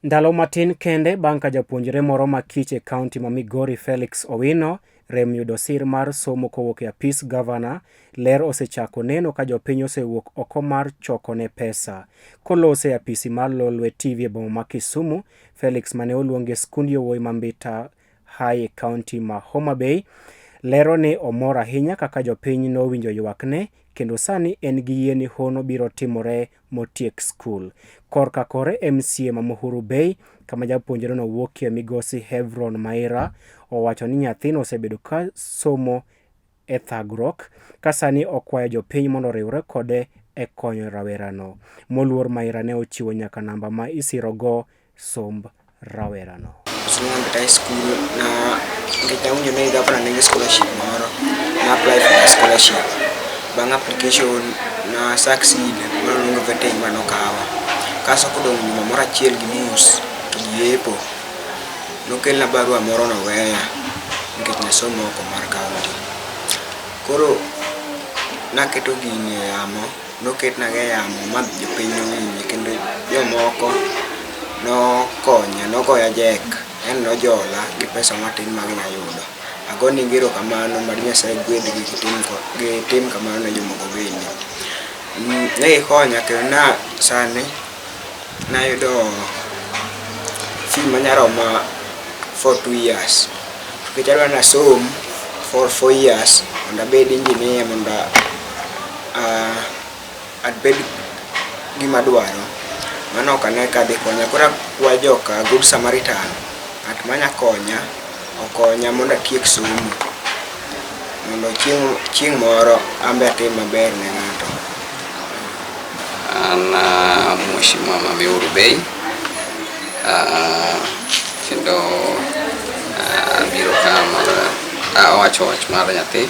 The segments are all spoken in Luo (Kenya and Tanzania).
Ndalo matin kende bang' ka japuonjre moro ma kich e kaunti ma Migori Felix Owino rem yudo sir mar somo kowuok e apis gavana, ler osechako neno ka jopiny osewuok oko mar chokone pesa. Kolose e apisi mar Lolwe TV e boma ma Kisumu, Felix mane oluongi e skund yowuoyi ma Mbita High e kaunti ma Homa Bay, lero ni omor ahinya kaka jopiny nowinjo ywakne kendo sani en gi yie ni hono biro timore motiek skul. Korka kore MCA ma Muhuru Bay kama japuonjreno wuokie migosi Hebron Maira owacho ni nyathino osebedo ka somo e thagruok ka sani okwayo jopiny mondo oriwre kode e konyo rawerano. Moluor Maira ne ochiwo nyaka namba ma isirogo somb rawerano. Somo Mbita High School na nikech nawinjo ni gavana nigi scholarship moro, na apply for the scholarship. Bang' application na succeed manoluongo vetting manokawa. Kasto kodong' juma moro achiel gi nus to ji yepo, nokelna barua moro noweya nikech nasomo oko mar kaunti. Koro naketo gini e yamo, noketna e yamo ma jopiny nowinje kendo jomoko nokonya, nogoya jek, yani nojola gi pesa matin ma ginya yudo. Agonegi erokamano mad Nyasaye gwedhgi gitim kamano ne jomoko bende. Ne gikonya kendo na sani nayudo fee manyaroma for 2 years. Nikech adwa nasom for 4 years mondo abed engineer, mondo abed gima adwaro. Mano ok ane ka dhi konya. Koro akwa joka Good Samaritan, ng'at manya konya, okonya mondo atiek somo. Mondo chieng' moro an be atim maber ne ng'ato. An Mheshimiwa ma Muhuru Bay, kendo abiro ka mar awacho wach mar nyathi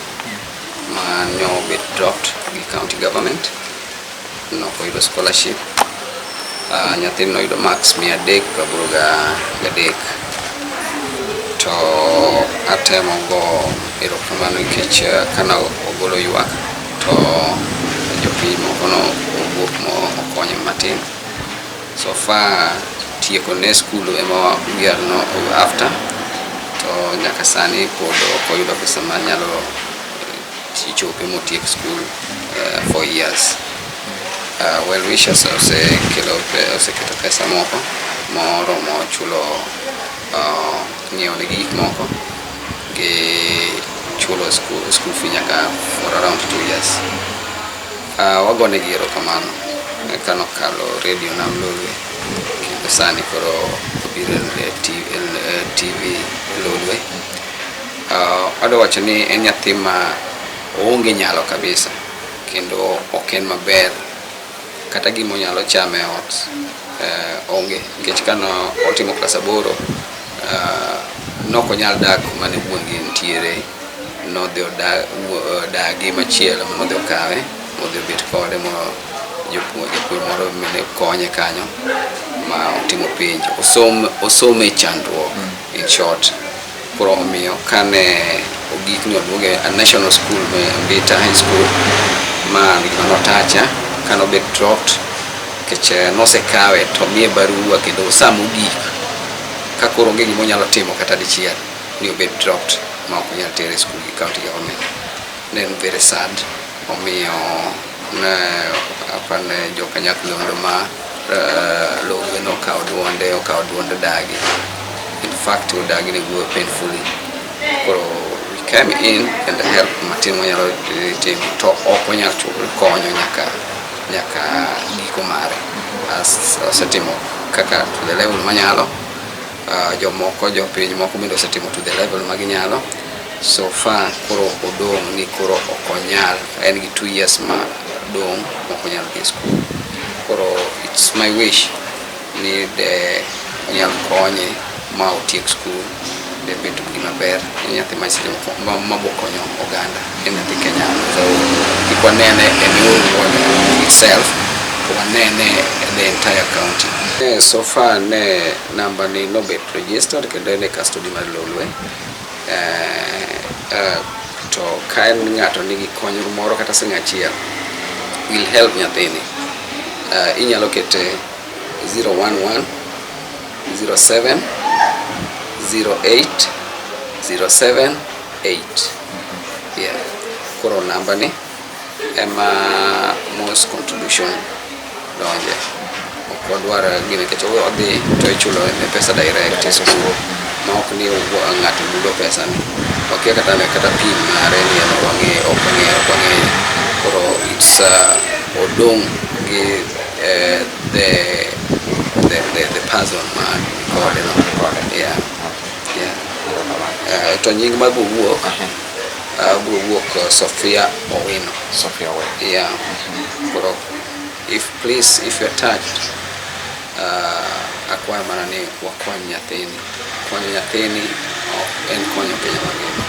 ma nyo bet dropped gi county government, nokoyudo scholarship. Nyathini noyudo marks 383, to atemo go erokamano nikech kana ogolo ywak to jopiny moko no owuok mokonyo matin. So far tieko ne skul ema we are no after, to nyaka sani pod ok oyudo pesa manyalo chope motiek skul 4 years. Well wishers osekelo, oseketo pesa moko moromo chulo, ng'iewo negi gik moko gi chulo school fee nyaka for around 2 years. Wagonegi erokamano kanokalo radio Nam Lolwe, kendo sani koro obiro e TV Lolwe. Adwa wacho ni en nyathi ma oonge nyalo kabisa kendo ok en maber, kata gima onyalo chamo e ot onge, nikech kano otimo klas 8 nok onyal dak kuma ne wuon gi nitiere. Nodhi dagi machielo, manodhi okawe modhi obet kode mo japuonj moro ne konye kanyo ma otimo penj, osom e chandruok in short. Koro omiyo kane ogik ni oduoge a national school, Mbita High School, ma gima notacha kanobet dropped nikech nosekawe to miye barua kendo sa mogik ka koro onge gima onyalo timo kata dichiel ni obed dropped ma ok onyal tere e skul gi county government, ne en very sad. Omiyo ne apane jokanyaklondo ma Lolwe nokawo duonde, okawo duond dagi. In fact, odagi ne wuoyo painfully. Koro we came in and help matin mwanyalo timo, to ok wanyal konyo nyaka giko mare. Osetimo kaka to the level manyalo. Jomoko jopiny moko bende osetimo to the level ma ginyalo. So far koro odong' ni koro ok onyal, en gi 2 years ma dong' ok onyal dhi e skul. Koro it's my wish ni de onyal konye ma otiek skul, de bet gima ber. En nyathi ma seche moko mabo konyo oganda, en nyathi Kenya. So kik wanene e Muhuru ward itself, to wanene e the entire county. So far ne namba ni nobet registered kendo en e custody mar Lolwe. To ka en ng'ato nigi kony moro kata siling 1 will help nyathini, inyalo kete 011 07 08 07 8. Yeah. Koro namba ni ema most contribution donje. Ok wadwar gini nikech odhi to ichulo ne pesa direct e school ma ok ni ng'ato yudo pesa ni. Wakia kata kata pin mare ni en wang'eyo, ok wang'eyo, ok wang'eyo. Koro it's odong' gi the person ma kode no. Kode. Yeah. Erokamano. To nying ma biro wuok biro wuok Sophia Owino. Sophia Owino. Yeah. Koro if please, if you're touched, akwayo mana ni wakony nyathini. Konyo nyathini ok en konyo piny mangima.